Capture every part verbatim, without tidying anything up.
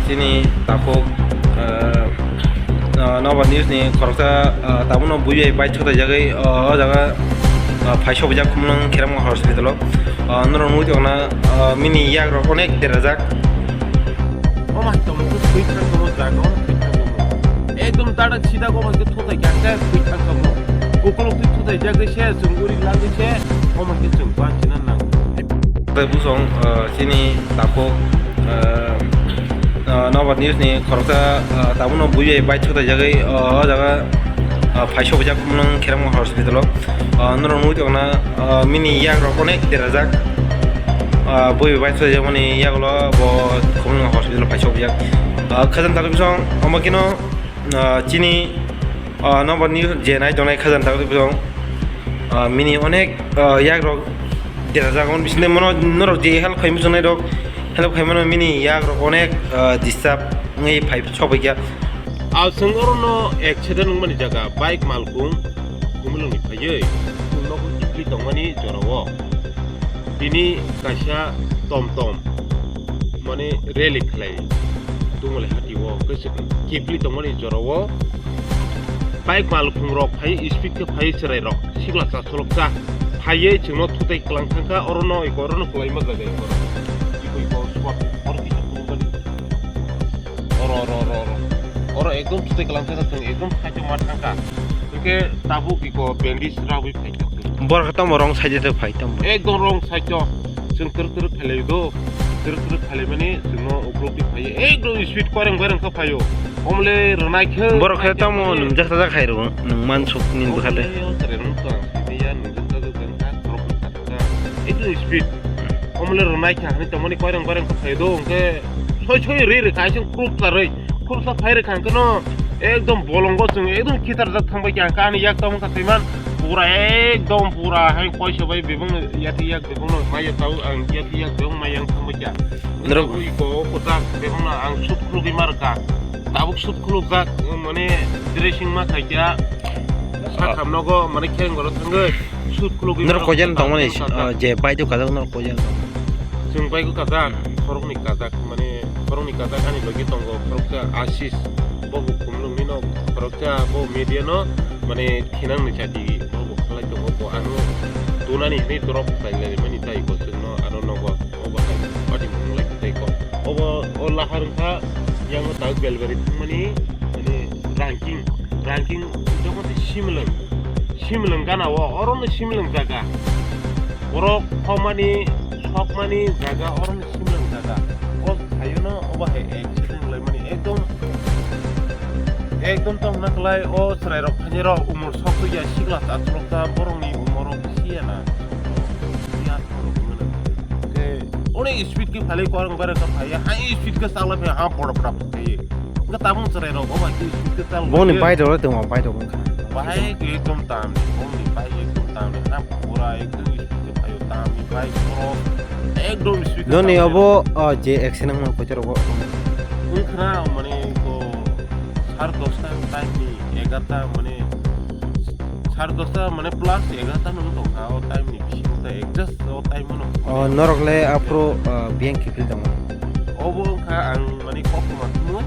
Chini takhuk, ah, ah, Nobar News ni khoroksa, ah, tabukno bui bai bike sotaijagwi, ah, o jaga, ah, phai sobijak Khumulwng Kheremganj hospital o. Ah, norok nugwi tongna, ah, mini yak rok onek derajak. O mai tong ko thwi thang tong jaga o thwi thang tong. Ekdom tadak sida ko mai thotai kang khe thwi thang tong. Ukolok thwi thotai jagwi se chwng uri lagwi se o mai khe chwng ba china nang. Tei busong, ah, chini takhuk, ah, ah, Nobar News ni khoroksa, ah, tabukno bui bai bike sotaijagwi, ah, o jaga, ah, phai sobijak Khumulwng Kheremganj hospital o. Ah, norok nugwi tongna, ah, mini yak rok onek derajak. Ah, bui bai bike sotaijak mani yagulo bo Khumulwng hospital o phai sobijak. Ah, khajam takhuk busong omo kino, ah, chini, ah, Nobar News je nai tongnai khajam takhuk busong. Ah, mini onek, ah, yak rok derajak, omo bisingtwi mano norok je help khai muchungnai rok help khai mano, mini yak rok onek, ah, disturb wngwi phai sobai kha. Ah, chwng orono accident wngmani jaga bike malkhung Khumulwngni phaiwi chwng nogo kiphilwi tongmani jorao tini kaisa tom tom mane rally khlai tongmani hati o khe kiphilwi tongmani jorao bike malkhung rok phai speed khe phai chwrai rok sikla cha solok cha phaiwi chwngno thutai kwlang thangkha orono eko orono kwlaima jaga eko eko eko spot oro kisa phunukgani oro oro oro oro oro ekdom thutai kwlang thangkha chwng ekdom side o ma thangkha hwnkhe tabuk eko bandage ragwi phaikha borok tamo wrong side o phai tamo ekdom wrong side o chwng twrwk twrwk khailai do twrwk twrwk khailaimani chwngno uklok di phaiwi ekdom speed koireng koireng khe phaio omle rwnai khe borok khe tamo nwngjakjak hai rw nwng mansuk nini bwkha de. Ekdom speed. Omole rwnai kha hwnwi tongmani koireng koireng khe phaio do hwnkhe soi soi ri rwkha aising khurupsa rwi khurupsa phai rwkha hwnkhe no ekdom bolongo chwng ekdom khitarjak thangbai kha hwnkhe ani yak tamo kha thwiman pura ekdom pura hai koisa bai bebakno yathi yak bebakno maya tao ang yathi yak bebak maya wng thangbai kha. Norok iko kwchak bebakno ang sut khulugwi ma rwkha. Tabuk sut khulukjak, mane dressing ma khaikya. Sakam nogo, mane khereng goro thangwi sut khulugwi norok mano koijan tongmani, kajak. Ah, je bike o kajak norok koijan tong. Chwng bike o kajak, khoroknwi kajak, mane khoroknwi kajak ani logi tongo, khoroksa Ashish, bo bo Khumulwngni no, khoroksa bo media no, mane thinang ni chati, bo bo khalai tongo, bo ano tunani hwnwi drop khlai lai mani tai bo chwngno ano nogo. Obo hai pati mung lai tei ko. Obo o lahar wngkha yang tak belbari thangmani mane ranking, ranking jomo tei simlwng, simlwng gana o oro no simlwng jaga. Borok khomani sokmani jaga oro no simlwng jaga. O hayuno obo hai accident lai mani ekdom ekdom tong na klai o chwrai rok thani rok umor sok ya sikla ta chwlok ta borok ni umor rok si ya na. Oni speed ke phale korang barang ka phaya, hai speed ke sala phaya, ha pora pora phaya. Enggak tabung serai rok, oh, hai speed ke sala. Boni bai dolo tengwa bai dolo kha. Bai ke ekdom tam, boni bai ekdom tam, ha pura ekdom speed ke phayo tam, bai pura ekdom speed. Noni abo, oh, je action ang kotor bo. Ungkhra mane ko sar dosta time ni egarta mane sar dosta mane plus egarta nung tongkha o time ni bisingo ta adjust o time no. O norok le aphuru, ah, biyang kiphil tongo. Obo wngkha ang mane kok tongma thumui.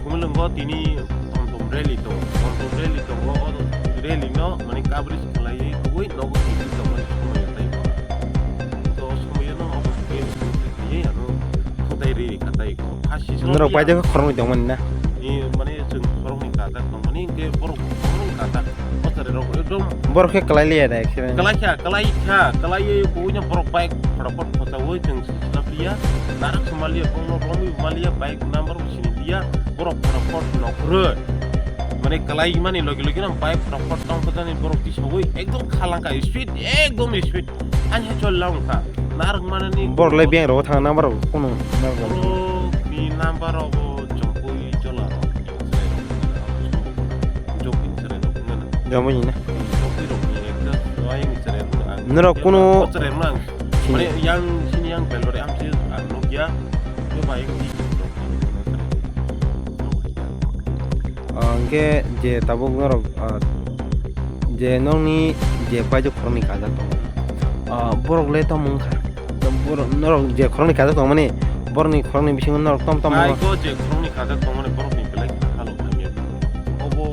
Khumulwngo tini tom tom rally tongo. Tom tom rally tongo. O rally no mane coverage khlaiwi kubui nogo kiphil tongmani somoi tei bo. To somoi no obo khe khe ano thutai ri kha tai ko. Khasi norok bai de khoroknwi tongmani na. Ni mane chwng khoroknwi kajak tongmani, hwnkhe borok khoroknwi kajak. Bwsari rok ekdom borok khe kwlai liya da accident. Kwlai kha, kwlai kha, kwlai kubuino borok bike photopot phochaui chwng swnam liya. Narak se maliya, bongno romwi maliya, bike number bo sini liya. Borok photopot nokhorwi. Mane kwlai mani logi logi no bike photopot tong kajani borok tisaui ekdom khalangkha speed, ekdom speed. Ani hai chol lang kha. Narak manani borok le beng rok thang number rok kuno number rok. Borok ni number rok bo chongpui chola rok. Jopin serai rok nana. Jopin na. Jopin rok ni ekta wai ni serai rok ang. Norok kuno serai rok nang. Mane yang sini yang belore am si ang nokya. Yo bai yang di. Ah, hwnkhe je tabuk norok, ah, je nokni je paijak khoroknwi kajak tongo, ah, borok le tamo wngkha? Borok, norok je khoroknwi kajak tongmani, Borokni khoroknwi bisingo norok tom tom Mai no. Ko je khoroknwi kajak tongmani borokni belai kha halo hamya. Obo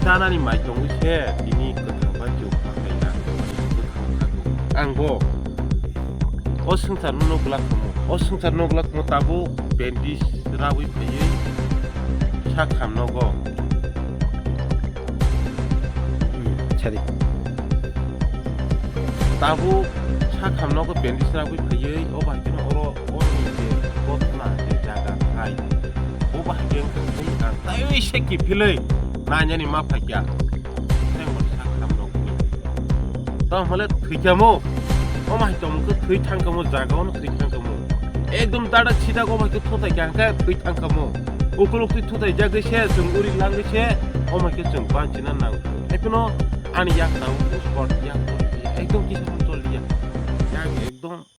chanani mai tongwi se tini kwthang bai chuk pakai na. Kwthang kha. Ang bo o swngcharno nogla khamu. O swngcharno nogla khamu tabuk bandage rawi phaiwi sak khamnogo. Hmm, sadi. Tabuk sak khamnogo bandage rawi phaiwi o bai kheno oro oroni je gotna je jaga khai. O bai khe ang taiwi se kiphilwi nanyani ma phaikya. Tengbo sak khamnokni. Tamo hwnle thwikamo. O mai tongmung khe thwi thangkamo, jaga ono thwi thangkamo. Ekdom dada sida go bai khe thutai kha hwnkhe thwi thangkamo. Ukulok twi thutai jagwi se, chwng uri langwi se, o mai khe chwng banchina nang. Ekhono ani yak tang spot yak ekdom kisa choliya. Yang ekdom